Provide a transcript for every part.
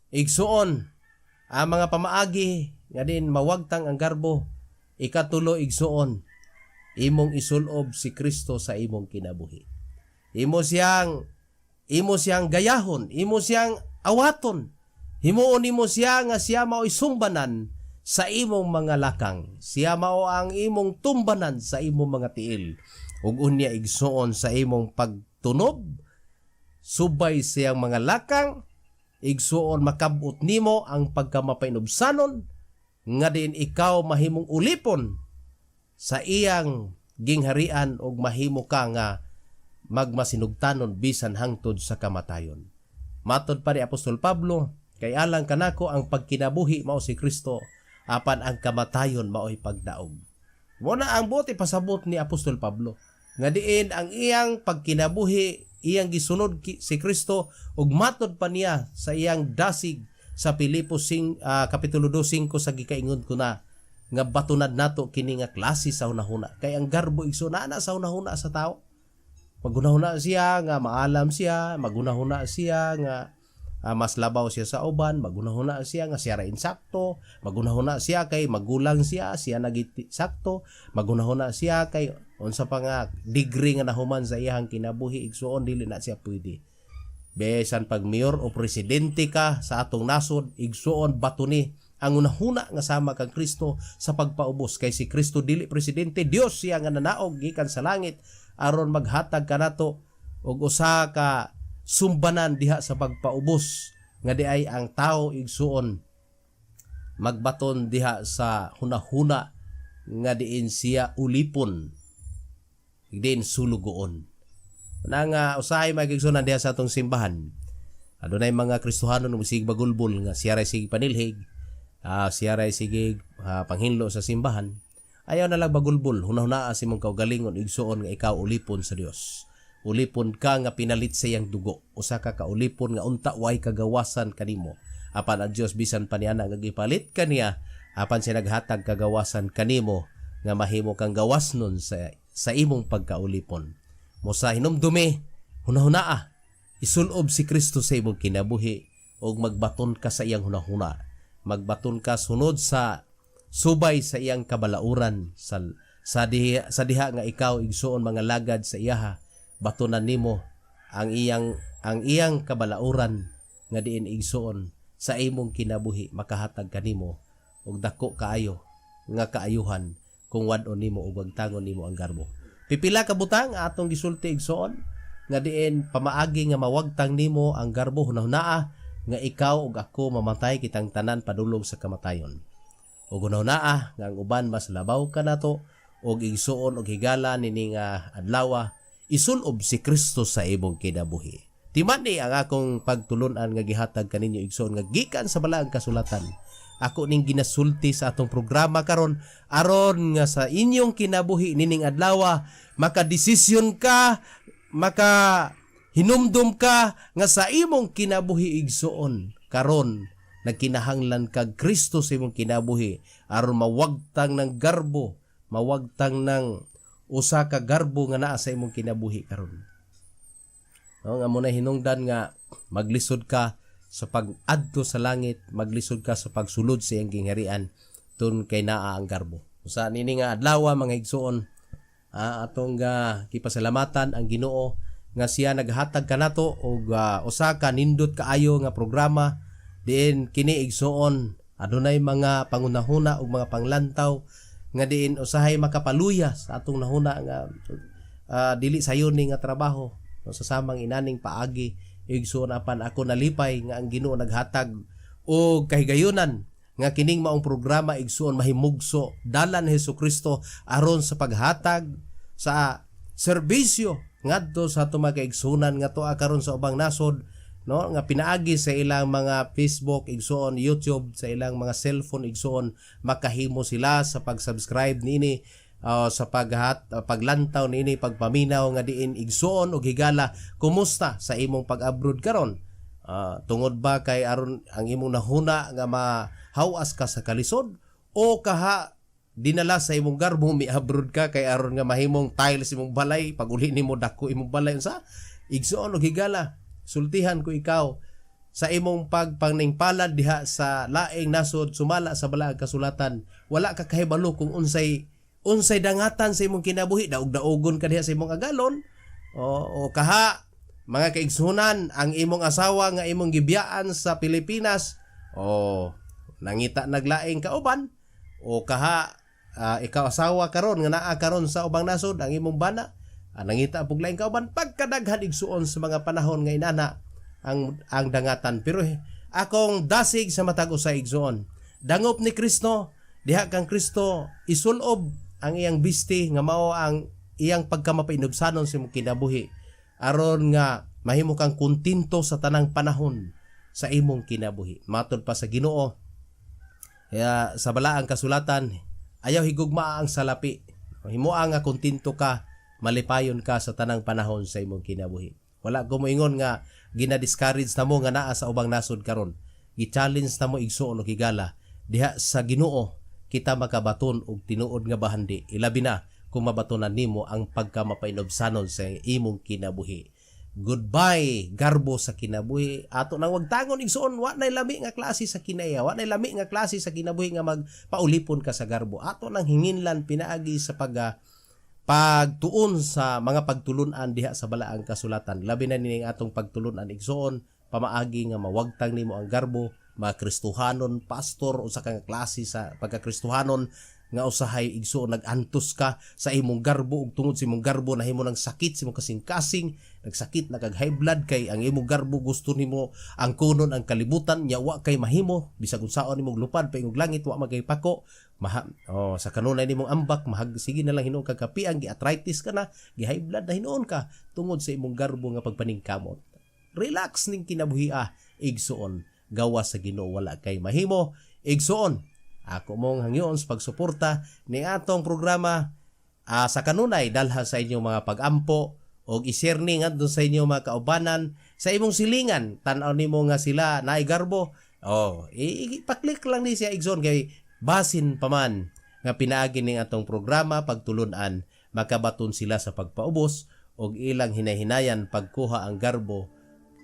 Igsuon, ang mga pamaagi nga din mawagtang ang garbo. Ikatulo, igsuon, imong isulob si Kristo sa imong kinabuhi. Imo siyang gayahon, imo siyang awaton. Himuon nimo siya nga siya mao'y sumbanan sa imong mga lakang. Siya mao ang imong tumbanan sa imong mga tiil. Ug unya, igsuon, sa imong pagtunob subay siyang mga lakang, igsuon, makabot nimo ang pagkamapainubsanon nga din ikaw mahimong ulipon sa iyang gingharian ug mahimo ka nga magmasinugtanon bisan hangtod sa kamatayon. Matod pa ni Apostol Pablo, kay alang kanako ang pagkinabuhi mao si Kristo, apan ang kamatayon mao'y pagdaog. Mao na ang buot ipasabot ni Apostol Pablo nga diin ang iyang pagkinabuhi iyang gisunod si Kristo, ug matod pa niya sa iyang dasig sa Filipos kapitulo 2:5 sa gikaingon ko na nga batunad nato kini nga klase sa hunahuna, kay ang garbo, igsoon, naa na sa hunahuna sa tao. Maghunahuna siya nga maalam siya, maghunahuna siya nga mas labaw siya sa uban, maghunahuna siya nga siya ra insakto, maghunahuna siya kay magulang siya, siya nagiti sakto, maghunahuna siya kay unsa pa nga degree nga nahuman sa iyang kinabuhi. Igsuon, dili na siya pwede. Bisan pag mayor o presidente ka sa atong nasod, igsuon, batuni ang hunahuna nga sama kang Kristo sa pagpaubos, kay si Kristo dili presidente, Dios siya nga nanaog gikan sa langit aron maghatag kanato og usa ka sumbanan diha sa pagpaubos nga di ay ang tao, igsuon, magbaton diha sa hunahuna nga diin siya ulipon, diin sulugoon. Na nga usahay, mga igsuonan, diha sa atong simbahan adunay mga Kristohanon nga sige bagulbol nga siya ray sige panilhig, siya ray sige panghinlo sa simbahan. Ayaw na lang bagulbol, hunahunaa sa imong kaugalingon, igsuon, nga ikaw ulipon sa Dios. Ulipon ka nga pinalit sa iyang dugo. Usa ka kaulipon nga unta way kagawasan kanimo, apan ang Dios, bisan pa niya nga gipalit kaniya, apan siya naghatag kagawasan kanimo nga mahimo kang gawas nun sa imong pagkaulipon mo. Sa hinumdumi, hunahunaa, isulob si Kristo sa imong kinabuhi ug magbaton ka sa iyang hunahuna, magbaton ka sunod sa subay sa iyang kabalauran sa diha nga ikaw, igsuon, mga lagad sa iyaha. Batonan nimo ang iyang kabalauran nga diin, igsuon, sa imong kinabuhi makahatag kanimo og dako kaayo nga kaayuhan kung wad-on nimo ug wagtangon nimo ang garbo. Pipila ka butang atong gisulti, igsuon, nga diin pamaagi nga mawagtang nimo ang garbo. Hunahunaa nga ikaw ug ako, mamatay kitang tanan padulong sa kamatayon. Ug hunahunaa nga ang uban mas labaw kanato. Og igsuon og higala, nini nga adlaw, isulob si Kristo sa imong kinabuhi. Timan-i ang akong pagtulunan nga gihatag kaninyo, igsuon, nga gikan sa Balaang Kasulatan. Ako ning ginasulti sa atong programa karon aron nga sa inyong kinabuhi nining adlaw makadesisyon ka, maka hinumdum ka nga sa imong kinabuhi, igsuon, karon nagkinahanglan kag Kristo sa imong kinabuhi aron mawagtang ng garbo, mawagtang ng usa ka garbo nga naa sa imong kinabuhi karon. No, nga mo na hinungdan nga maglisod ka sa pag-adto sa langit, maglisod ka sa pagsulod sa iyang gingharian tun kay naa ang garbo. Sa nini nga adlaw, mga igsuon, atong gipasalamatan ang Ginoo nga siya naghatag kanato og usa ka nindot kaayo nga programa diin kini, igsuon, adunay mga pangunahuna ug mga panglantaw nga diin usahay makapaluya sa atong nahuna nga dili sayon ni nga trabaho, no, sa samang inaning paagi, igsuon. Apan ako nalipay nga ang Ginoo naghatag og kahigayunan nga kining maong programa, igsuon, mahimugso dalan ni Hesus Kristo aron sa paghatag sa serbisyo ngadto sa atong mga kaigsunan nga tuwa karon sa ubang nasod, no, nga pinaagi sa ilang mga Facebook, igsuon, YouTube, sa ilang mga cellphone, igsuon, makahimo sila sa pag-subscribe niini, sa paglantaw niini, pagpaminaw nga diin, igsuon og higala, kumusta sa imong pag-abroad karon? Tungod ba kay aron ang imong nahuna nga mahawas ka sa kalisod o kaha dinala sa imong garbo mi-abroad ka kay aron nga mahimong tiles imong balay, pag uli nimo dako imong balay? Unsa, igsuon og higala, sultihan ko ikaw. Sa imong pagpaningpalad diha sa laing nasod, sumala sa balaang kasulatan, wala ka kahibalo kung unsay unsay dangatan sa imong kinabuhi. Daog-daogon ka diha sa imong agalon o kaha, mga kaigsunan, ang imong asawa nga imong gibiyaan sa Pilipinas o nangita naglaing kauban, o kaha ikaw asawa karon nga naa karon sa ubang nasod, ang imong bana nangita pug laing kauban. Pagkadaghan, igsuon, sa mga panahon nga inana ang dangatan. Pero akong dasig sa matag usa, igsuon, dangop ni Kristo. Diha kang Kristo isulob ang iyang bisti nga mao ang iyang pagkamapainubsanon sa imong kinabuhi, aron nga mahimo kang kontento sa tanang panahon sa imong kinabuhi. Matod pa sa Ginoo, kaya sa balaang kasulatan, ayaw higugmaa ang salapi. Himoa nga kontento ka, malipayon ka sa tanang panahon sa imong kinabuhi. Wala ko moingon nga gina-discourage na mo nga naa sa ubang nasod karon. Gi-challenge na mo, igsuon o higala. Diha sa Ginoo kita makabaton og tinuod nga bahandi. Ilabi na kung mabatonan nimo ang pagkamapainubsanon sa imong kinabuhi. Goodbye garbo sa kinabuhi. Ato nang wagtangon, igsuon. Wa nay lami nga klase sa kinaiya, wa nay lami nga klase sa kinabuhi nga magpaulipon ka sa garbo. Ato nang hinginlan pinaagi sa pagtuon sa mga pagtulunan diha sa balaang kasulatan. Labi na nining atong pagtulunan, igsuon, pamaagi nga mawagtang nimo ang garbo, mga Kristohanon, pastor, usa ka nga klase sa pagkakristohanon nga usahay, igsuon, nag-antos ka sa imong garbo ug tungod sa imong garbo nahimo ng sakit sa imong kasing-kasing, nagsakit na kag high blood kay ang imong garbo gusto nimo ang kunon ang kalibutan nya wa kay mahimo. Bisag unsaon nimong lupad paingog langit, wa magay pako. Maha, oh, sa kanunay nimong ambak mahag sige na lang hinuon kag kapiang, gi arthritis ka na, gi high blood na hinuon ka tungod sa imong garbo nga pagpaningkamot. Relax ning kinabuhi ah, igsuon. Gawas sa Ginoo wala kay mahimo. Igsuon, ako mong hangyoon sa pagsuporta ni atong programa sa kanunay, dalha sa inyong mga pagampo og i-share ni ngadto sa inyong mga kaubanan, sa imong silingan. Tan-aw nimo nga sila naay garbo, oh, i-pa-click lang ni siya, igsoon, kay basin pa man nga pinaagi ning atong programa pagtulunan, makabaton sila sa pagpaubos og ilang hinahinayan pagkuha ang garbo,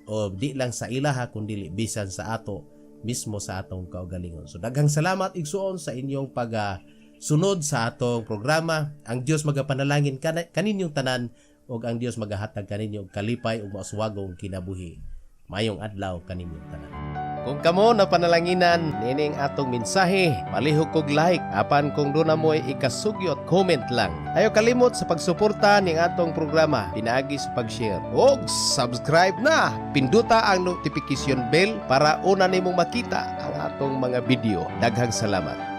o di lang sa ilaha kundi bisan sa ato mismo, sa atong kaugalingon. So daghang salamat, igsuon, sa inyong pag sunod sa atong programa. Ang Dios magapanalangin kaninyong tanan ug ang Dios magahatag kaninyo og kalipay ug mauswagong kinabuhi. Mayong adlaw kaninyong tanan. Kung kamo napanalanginan nining atong mensahe, palihog kog like, apan kung duna mo'y ikasugyot, comment lang. Ayaw kalimot sa pagsuporta ning atong programa pinaagi sa pag-share og subscribe na. Pinduta ang notification bell para una nimong makita ang atong mga video. Daghang salamat.